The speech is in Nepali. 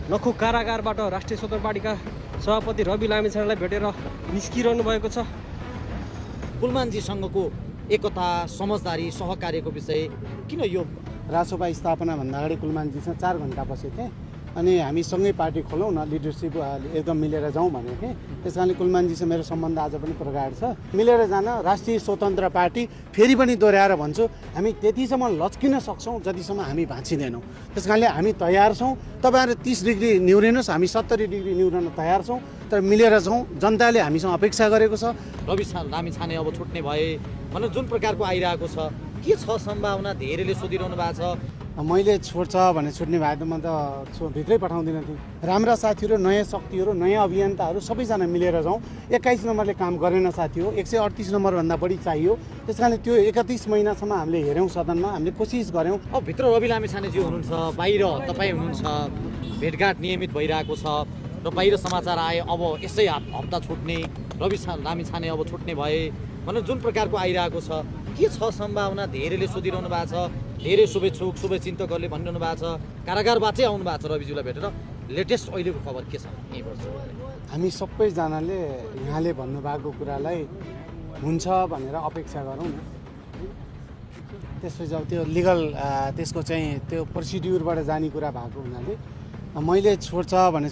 नखु कारागारबाट राष्ट्रिय स्वतन्त्र पार्टीका सभापति रवि लामिछानेलाई भेटेर निस्किरहनु भएको छ। कुलमानजीसँगको एकता, समझदारी, सहकार्यको विषय किन यो रासोपा स्थापनाभन्दा अगाडि कुलमानजीसँग 4 घन्टा बसेको थिएँ अनि हामी सँगै पार्टी खोलौँ न, लिडरसिप एकदम मिलेर जाउँ भनेको थिएँ। त्यस कारणले कुलमानजीसँग मेरो सम्बन्ध आज पनि प्रगाढ छ। मिलेर जान राष्ट्रिय स्वतन्त्र पार्टी फेरि पनि दोहोऱ्याएर भन्छु, हामी त्यतिसम्म लच्किन सक्छौँ जतिसम्म हामी भाँचिँदैनौँ। त्यस कारणले हामी तयार छौँ। तपाईँहरू 30 डिग्री निहुरिनुहोस्, हामी 70 डिग्री निहुरन तयार छौँ, तर मिलेर जाउँ। जनताले हामीसँग अपेक्षा गरेको छ। रवि लामिछाने अब छुट्ने भए भनेर जुन प्रकारको आइरहेको छ, के छ सम्भावना? धेरैले सोधिरहनु भएको छ। मैले छोड्छ भने छुट्ने भए त म त भित्रै पठाउँदिनँ थिएँ। राम्रा साथीहरू, नयाँ शक्तिहरू, नयाँ अभियन्ताहरू सबैजना मिलेर जाउँ। 21 नम्बरले काम गरेन साथी हो, 138 नम्बरभन्दा बढी चाहियो। त्यस कारणले त्यो 31 महिनासम्म हामीले हेऱ्यौँ, सदनमा हामीले कोसिस गऱ्यौँ। अब भित्र रवि लामिछानेजी हुनुहुन्छ, बाहिर तपाईँ हुनुहुन्छ, भेटघाट नियमित भइरहेको छ र बाहिर समाचार आए अब यसै हप्ता छुट्ने, रवि लामिछाने अब छुट्ने भए भनेर जुन प्रकारको आइरहेको छ, के छ सम्भावना? धेरैले सोधिरहनु भएको छ। धेरै शुभेच्छुक, शुभचिन्तकहरूले भनिरहनु भएको छ कारागारबाटै आउनु भएको छ रविज्यूलाई भेटेर। लेटेस्ट अहिलेको खबर के छ यही वर्ष? हामी सबैजनाले यहाँले भन्नुभएको कुरालाई हुन्छ भनेर अपेक्षा गरौँ न। त्यसपछि अब त्यो लिगल त्यसको चाहिँ त्यो प्रोसिड्युरबाट जाने कुरा भएको हुनाले मैले छोड्छ भने